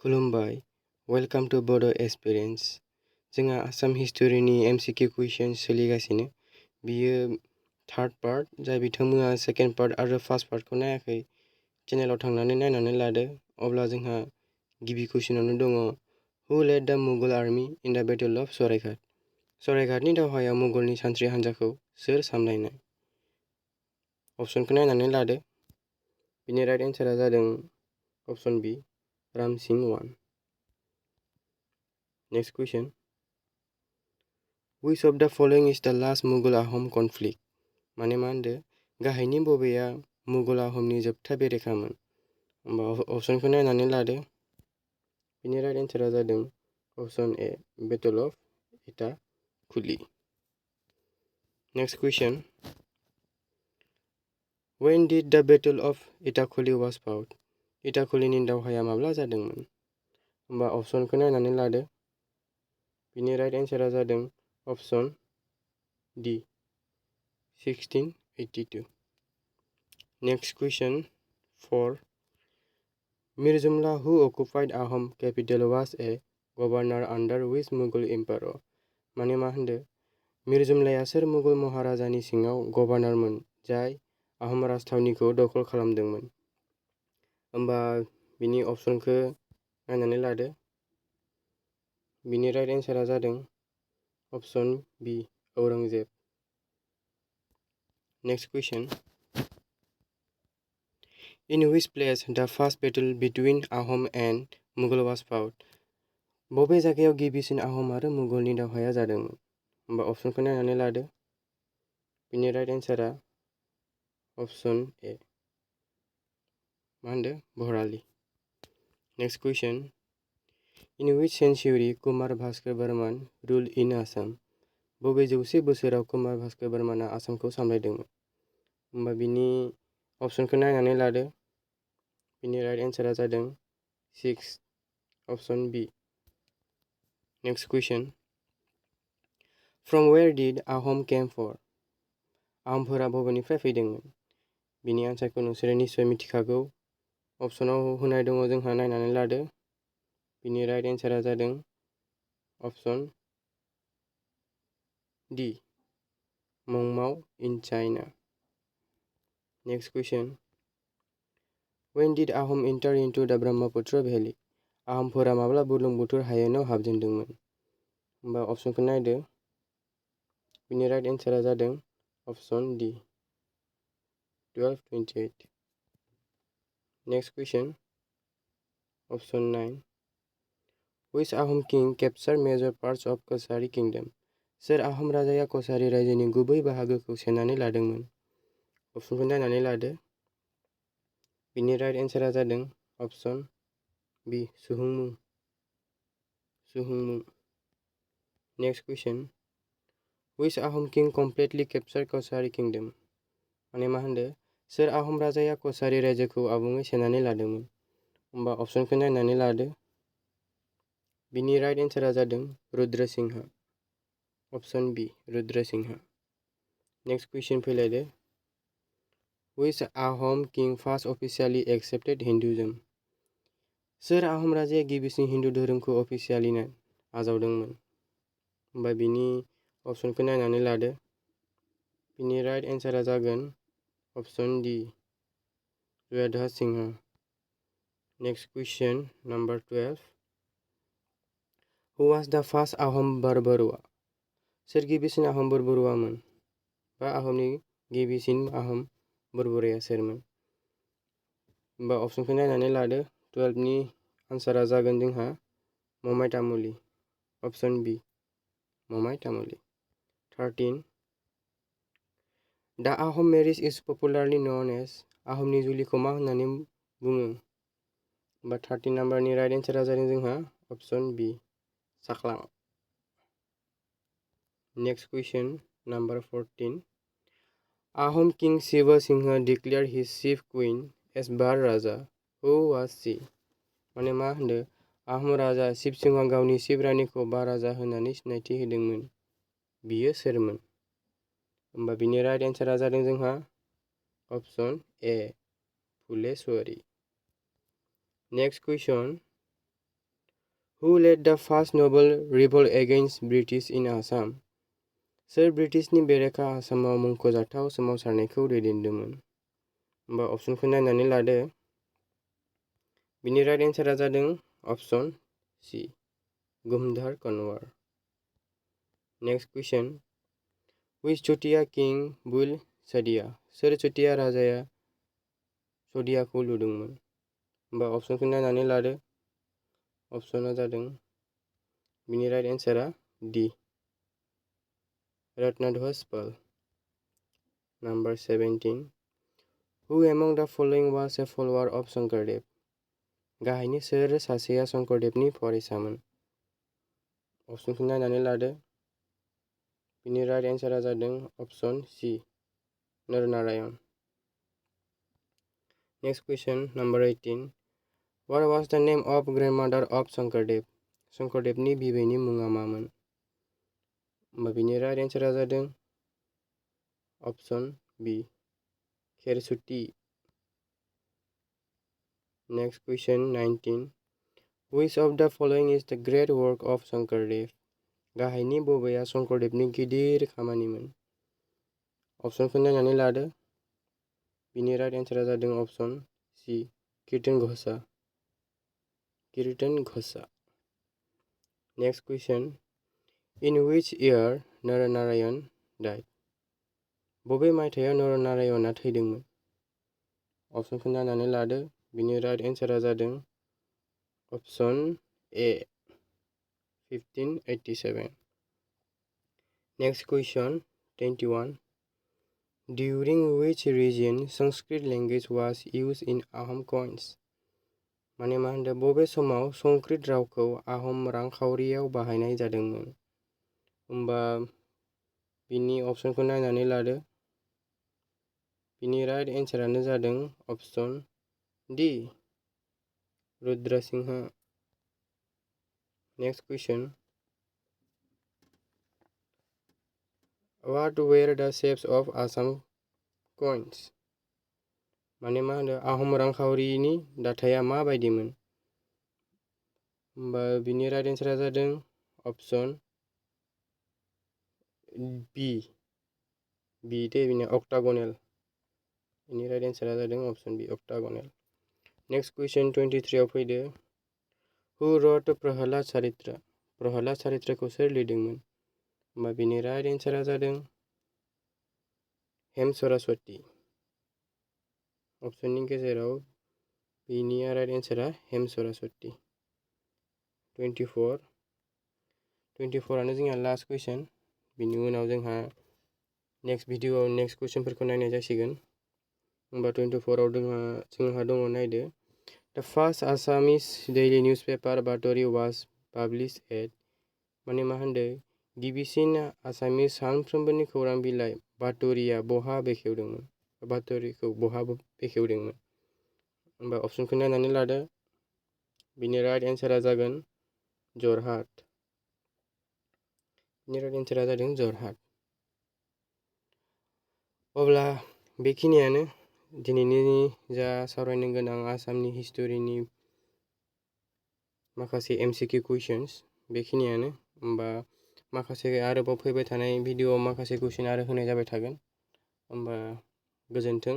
खुलुमबाय, welcome to Bodo experience. जोंहा Assam हिस्टोरीनि MCQ कुइसन सोलिगासिनो। बियो थार्ड पार्ट, जाय बिथांमोना सेकेन्ड पार्ट आरो फार्स्ट पार्टखौ नायाखै, चेनेलाव थांनानै नायनानै लादो। अब्ला जोंहा गिबि कुइसनावनो दङ, हु लेड द Mughal army in the battle of Saraighat? सरायघाटनि दावहायाव मुगलनि सानथ्रि हान्जाखौ सोर सामलायनाय? अप्शनखौ नायनानै लादो। बिनि राइट एन्सारा जादों option B, Ram Singh 1। Next question. Which of the following is the last Mughal Ahom conflict? माने मा होनदो? गाहायनि बबेया मुगल आहमनि जोबथा बेरेखामोन? होमबा अप्शनखौ नायनानै लादो। बिनि राइट एन्सारा जादों option A, battle of Itakhuli. Next question. When did the battle of Itakhuli was fought? इटाखुलीनि दावहाया माब्ला जादोंमोन? होमबा अप्शनखौ नायनानै लादो। बिनि राइट एन्सारा जादों option D, 1682। Next question 4. Mir Jumla, who occupied Ahom capital, was a governor under which Mughal emperor? माने मा होनदो? मिर जुमलाया सोर मुगल महाराजानि सिङाव गभर्नरमोन जाय आहम राजथावनिखौ दखल खालामदोंमोन? होमबा बिनि अप्शनखौ नायनानै लादो। बिनि राइट एन्सारा जादों option B, Aurangzeb. Next question. In which place the first battle between Ahom and Mughal was fought? बबे जायगायाव गिबिसिन आहम आरो मुगलनि दावहाया जादोंमोन? होमबा अप्शनखौ नायनानै लादो। बिनि राइट एन्सारा अप्शन ए, मा होनदो? बहराली। Next question. In which century Kumar Bhaskar Barman ruled in Assam? बबे जौसे बोसोराव कुमार भास्कर बर्मनआ आसामखौ सामलायदोंमोन? होमबा बिनि अप्शनखौ नायनानै लादो। बिनि राइट एन्सारा जादों 6, option B. Next question. From where did Ahom came for? आहमफोरा बबेनिफ्राय फैदोंमोन? बिनि आन्सारखौ नोंसोरो निस्सय मिथिखागौ। अप्शनाव होनाय दङ, जोंहा नायनानै लादो। बिनि राइट एन्सारा जादों option D, Mongmao in China. Next question. When did Ahom enter into the Brahmaputra Valley? आहमफोरा माब्ला बुरलुंबुथुर हायेनाव हाबजेनदोंमोन? होमबा अप्शनखौ नायदो। बिनि राइट एन्सारा जादों option D, 1228। Next question. Option 9. Which Ahom king captured major parts of Kosari kingdom? सोर आहम राजाया कसारी रायजोनि गुबै बाहागोखौ सेनानै लादोंमोन? अप्शनखौ नायनानै लादो। बिनि राइट एन्सारा जादों अप्शन बी, सुहुंमुं। Next question. Which Ahom king completely captured Kosari kingdom? माने मा होनदो? सोर आहम राजाया कसारी रायजोखौ आबुङै सेनानै लादोंमोन? होमबा अप्शनखौ नायनानै लादो। बिनि राइट एन्सारा जादों Rudra Singh, option B, Rudra Singh. Next question फैलायदो। Which Ahom king first officially accepted Hinduism? सोर आहम राजाया गिबिसिन हिन्दु धोरोमखौ अफिसियेलि आजावदोंमोन? होमबा बिनि अप्शनखौ नायनानै लादो। बिनि राइट एन्सारा जागोन option D, Jaidhwaj Singh. Next question number 12. Who was the first Ahom Barbarua? सोर गिबिसिन आहम बरबरुआमोन? बा आहमनि गिबिसिन आहम बरबरुआ सोरमोन? होमबा अप्शनखौ नायनानै लादो। 12नि आन्सारा जागोन जोंहा Momai Tamuli, option B, Momai Tamuli. 13. The Ahom marriage is popularly known as आहमनि जुलिखौ मा होननानै बुङो? होमबा 13 नाम्बारनि राइट एन्सारा जादों जोंहा option B, साख्लां। Next question number 14. Ahom king Shiva Singha declared his chief queen as Bar Raja. Who was she? माने मा होनदो? आहम राजा शिव सिंहआ गावनि शिव रानिखौ बार राजा होननानै सिनायथि होदोंमोन। बियो सोरमोन? होमबा बिनि राइट एन्सारा जादों जोंहा option A, Phuleshwari. Next question Who led the first noble revolt against British in Assam? सोर ब्रिटिशनि बेरेखा आसामाव मुंख'जाथाव सोमावसारनायखौ दैदेनदोंमोन? होमबा अपसनखौ नायनानै लादो। बिनि राइट एन्सारा जादों option C, Gumdhar Konwar. Next question, which Chutia king built Sadiya? सोर चोटिया राजाया सदियाखौ लुदोंमोन? होमबा अपसनखौ नायनानै लादो। अपसना जादों बिनि राइट एन्सारा D, Ratnadhwaj Pal. Number 17, who among the following was a follower of Shankardev? गाहायनि सोर सासेया शंकरदेवनि फरायसामोन? अपसनखौ नायनानै लादो। बिनि राइट एन्सारा जादों option C, Naranarayan. Next question, number 18, what was the name of grandmother of Sankardev? शंकरदेवनि बिबैनि मुङा मामोन? होमबा बिनि राइट एन्सारा जादों option B, Kherasuti. Next question 19, which of the following is the great work of Shankardev? गाहायनि बबेया शंकरदेवनि गिदिर खामानिमोन? अपसनखौ नायनानै लादो। बिनि राइट एन्सारा जादों option C, Kirtan Ghosha. Kirtan Ghosha. Next question, in which year Naranarayan died? बबे मायथाइयाव नरनारायणआ थैदोंमोन? अपसनखौ नायनानै लादो। बिनि राइट एन्सारा जादों अपसन ए, 1587। Next question 21, during which region Sanskrit language was used in Ahom coins? माने मा होनदों, बबे समाव संस्कृत रावखौ आहम रांखावरियाव बाहायनाय जादोंमोन? होमबा बिनि अपसनखौ नायनानै लादो। बिनि राइट एन्सारानो जादों option D, Rudrasingh. Next question, what were the shapes of Assam coins? माने मा होनदों, आहम रांखावरिनि दाथाया माबायदिमोन? होमबा बिनि राइट एन्सारा जादों अपसन बी, दे बिनो अक्टागनेल। बिनि राइट एन्सारा जादों अपसन बी, अक्टागनेल। नेक्स्ट क्वेश्चन 23 आव फैदो, who wrote प्रहलाद चरित्र? प्रहलाद चरित्रखौ सोर लिरदोंमोन? होमबा बिनि राइट एन्सारा जादों हेम सरस्वती। अपसननि गेजेराव बिनि राइट एन्सारा हेम सरस्वती। 24आनो जोंहा लास्ट क्वेश्चन। बिनि उनाव जोंहा नेक्स्ट भिडिअआव नेक्स्ट कुइसनफोरखौ नायनाय जासिगोन। होमबा 24आव जोंहा दङ, नायदो, the first Assamese daily newspaper बातरि was published at, माने मा होनदों, गिबिसिन आसामिस सानफ्रोमबोनि खौरां बिलाइ बातरिया बहा बेखेवदोंमोन? बातरिखौ बहा बेखेवदोंमोन? होमबा अपसनखौ नायनानै लादो। बिनि राइट एन्सारा जागोन जरहाट। बिनि राइट एन्सारा जादों जरहाट। अब्ला बेखिनियानो दिनैनि जा सावरायनो गोनां आसामनि हिस्ट'रिनि माखासे MCQ कुइसन्स, बेखिनियानो। होमबा माखासे आरोबाव फैबाय थानाय भिडिअआव माखासे कुइसन आरो होनाय जाबाय थागोन। होमबा गोजोन्थों।